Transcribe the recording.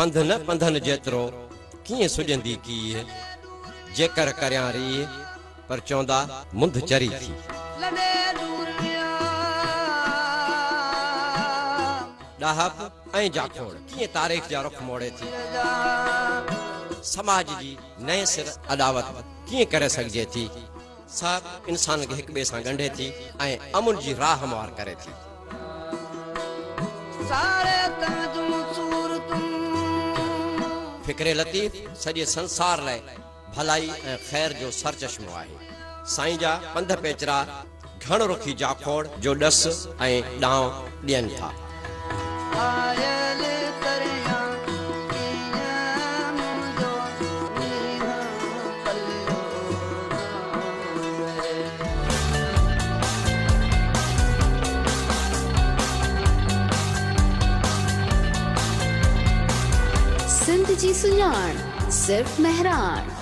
پنڌ نه پنڌن جيترو، ڪيئن سڄندي ڪيهه؟ جيڪر ڪريان ريهه، پر چوندا منڌ چري ٿي. ڏاهپ ۽ جاکوڙ ڪيئن تاريخ جا رخ موڙي ٿي. سماج جي نئين سر اڏاوت ڪيئن ڪري سگهجي ٿي. سهپ انسانن کي هڪ ٻئي سان ڳنڍي ٿي ۽ امن جي راهه هموار ڪري ٿي. فڪر لطيف سڄي سنسار لاء ڀلائي ۽ خير جو سرچشمو آهي. سائين جا پنڌ پيچرا گهڻ رخي جاکوڙ جو ڏس ۽ ڏانء ڏين ٿا. سنڌ جي سڃاڻ صرف مهراڻ.